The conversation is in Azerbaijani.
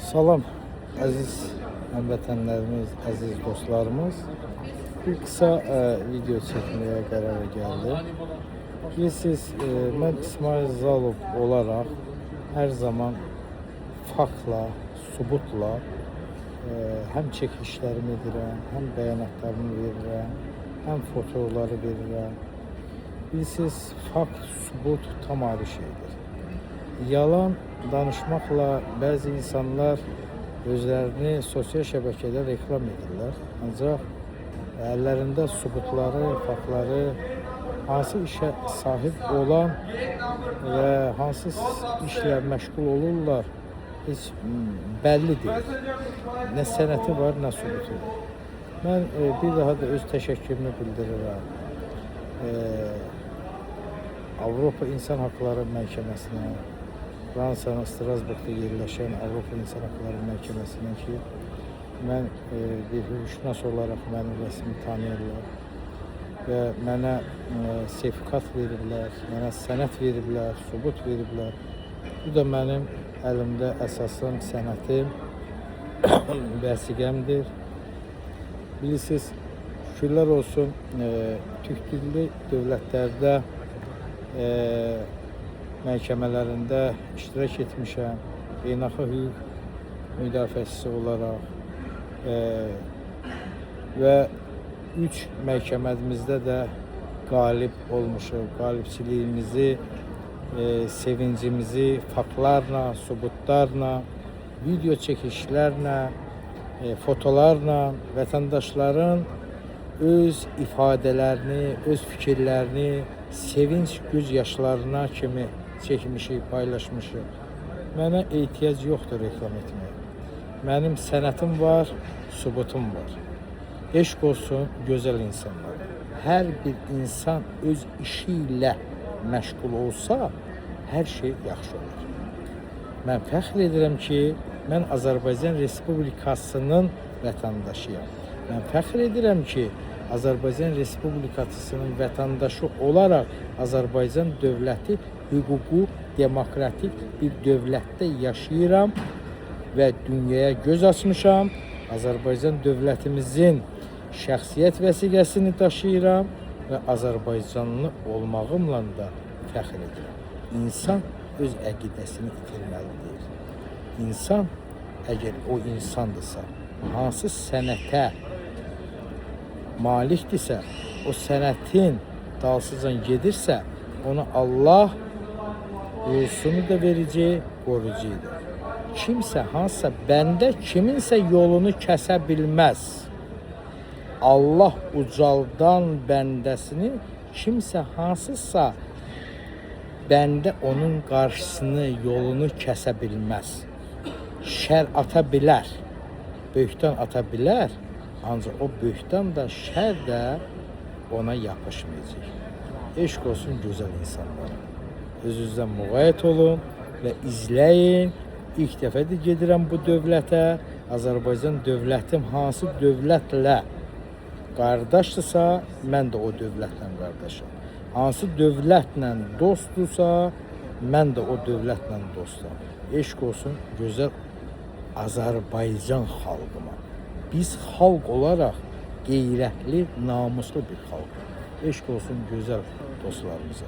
Salam əziz həmvətənlərimiz, əziz dostlarımız. Bir qısa video çəkməyə qərara gəldim. Bilirsiniz, mən İsmail Zalov olaraq hər zaman faktla, sübutla həm çəkilişlərimi edirəm, həm bəyanatlarımı verirəm, həm fotoları verirəm. Bilirsiniz, fakt, sübut tam ayrı şeydir. Yalan danışmaqla bəzi insanlar özlərini sosial şəbəkədə reklam edirlər. Ancaq əllərində sübutları, faktları, hansı işə sahib olan və hansı işlə məşğul olurlar heç bəlli deyil. Nə sənəti var, nə sübutu var. Mən bir daha da öz təşəkkürümü bildirirəm. Avropa İnsan Haqları Məhkəməsinə, Fransanın Strasburqda yerləşən Avropa İnsan Haqları Məhkəməsinə ki, mən bir hüquqşünas olaraq mənim rəsmi tanıyırlar və mənə sertifikat veriblər, mənə sənəd veriblər, sübut veriblər. Bu da mənim əlimdə əsasım, sənətim, vəsiqəmdir. Bilirsiniz, şükürlər olsun, türk dilli dövlətlərdə məhkəmələrində iştirak etmişəm. Beynəlxalq hüquq müdafiəçisi olaraq və 3 məhkəməmizdə də qalib olmuşuq. Qalibçiliyimizi, sevincimizi faktlarla, sübutlarla, video çəkilişlərlə, fotolarla vətəndaşların öz ifadələrini, öz fikirlərini sevinç göz yaşlarına kimi çəkmişik, paylaşmışıq. Mənə ehtiyac yoxdur reklam etməyə. Mənim sənətim var, sübutum var. Eşq olsun gözəl insanlara. Hər bir insan öz işi ilə məşğul olsa, hər şey yaxşı olar. Mən fəxr edirəm ki, mən Azərbaycan Respublikasının vətəndaşıyam. Mən fəxr edirəm ki, Azərbaycan Respublikasının vətəndaşı olaraq Azərbaycan dövləti hüququ, demokratik bir dövlətdə yaşayıram və dünyaya göz açmışam. Azərbaycan dövlətimizin şəxsiyyət vəsiqəsini daşıyıram və Azərbaycanlı olmağımla da fəxr edirəm. İnsan öz əqidəsini itirməli deyil. İnsan əgər o insandırsa, hansı sənətə malikdirsə, o sənətin dalsıca gedirsə, ona Allah ruhsunu da verəcək, qoruyucudur. Kimsə, hansısa bəndə kiminsə yolunu kəsə bilməz. Allah ucaldan bəndəsini kimsə hansısa bəndə onun qarşısını, yolunu kəsə bilməz. Şər ata bilər, böhtan ata bilər, ancaq o böhtan da, şər də ona yapışmayacaq. Eşq olsun gözəl insanlara. Özünüzdən müğayət olun və izləyin. İlk dəfədir gedirəm bu dövlətə. Azərbaycan dövlətim hansı dövlətlə qardaşdırsa, mən də o dövlətlə qardaşam. Hansı dövlətlə dostdursa, mən də o dövlətlə dostam. Eşq olsun gözəl Azərbaycan xalqıma. Biz xalq olaraq qeyrətli, namuslu bir xalqıq. Eşq olsun gözəl dostlarımıza.